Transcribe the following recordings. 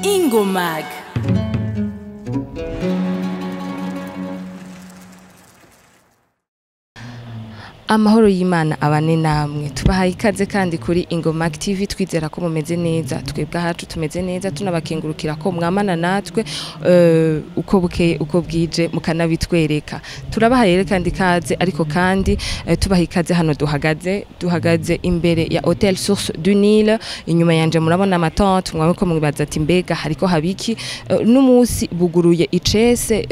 Ingomag. Amahoro y'Imana abane namwe. Tubahaye ikaze kandi kuri Ingomag TV, twizera ko mumeze neza. Twebwe ahacu tumeze neza, tunabakengurukira ko mwamana natwe uko bukeye uko bwije mukanabitwereka. Turabahaye rero kandi ikaze, ariko kandi tubaha ikaze hano duhagaze imbere ya Hotel Source du Nil. Inyuma yanje murabona amatente, mwamwe ko mwibaza ati mbega hariko habiki. N'umunsi buguruye icese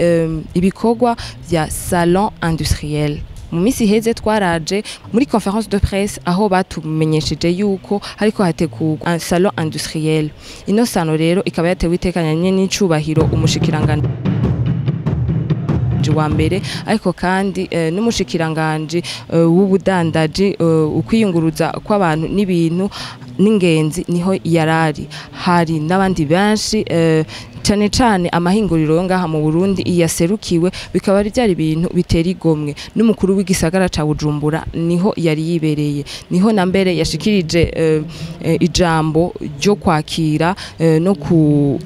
ibikorwa vya Salon Industriel. Mu minsi iheze twaraje muri conférence de presse aho batumenyesheje yuko hariko hategurwa un salon industriel. Ino sano rero ikaba yatewe itekanye n'icubahiro umushikiranganje wa mbere, ariko kandi n'umushikiranganje w'ubudandaji, ukwiyunguruza kw'abantu n'ibintu n'ingenzi niho yarari. Hari n'abandi benshi, cane cane amahinguriro yo ngaha mu Burundi iyaserukiwe, bikaba ari byari ibintu bitera igomwe. N'umukuru w'igisagara ca Bujumbura niho yari yibereye, niho na mbere yashikirije ijambo ryo kwakira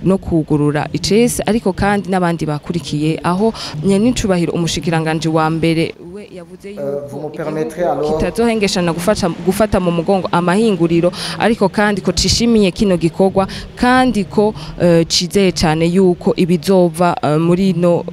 no kugurura icese, ariko kandi n'abandi bakurikiye aho nyenicubahiro umushikiranganje wa mbere we yavuze yuko kitazohengeshana gufata mu mugongo amahinguriro, ariko kandi ko cishimiye kino gikorwa, kandi ko cizeye cyane yuko ibizova muri no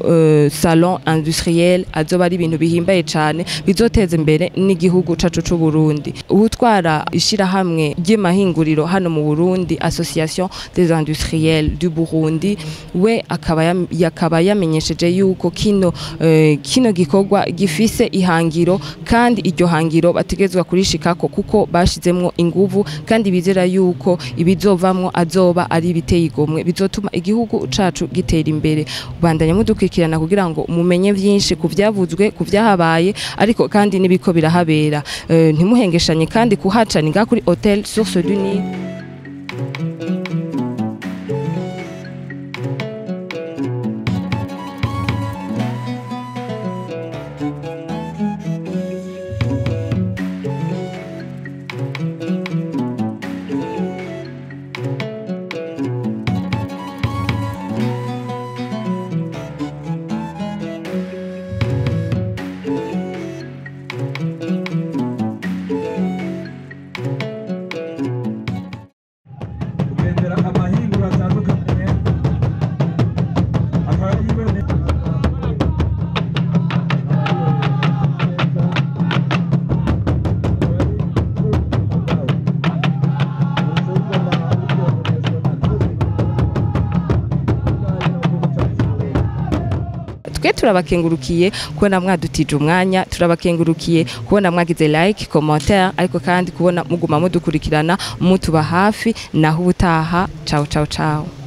salon industriel azoba ari ibintu bihimbaye cyane bizoteza imbere n'igihugu cacu c'u Burundi. Utwara ishirahamwe ry'amahinguriro hano mu Burundi, Association des Industriels du Burundi, we akaba yamenyesheje yuko kino gikorwa gifise ihangiro, kandi iryo hangiro bategezwa kurishikako kuko bashizemwo inguvu, kandi bizera yuko ibizovamwo azoba ari ibiteye igomwe bizotuma igihugu cacu gitera imbere. Bandanya mudukurikirana kugira ngo mumenye vyinshi ku vyavuzwe, ku vyahabaye, ariko kandi nibiko birahabera. Ntimuhengeshanye kandi kuhaca ni kuri Hotel Source du Nil. Twe turabakengurukiye kubona mwadutije umwanya, turabakengurukiye kubona mwagize like, commentaire, ariko kandi kubona muguma mudukurikirana mutuba hafi. Naho ubutaha, ciao ciao ciao.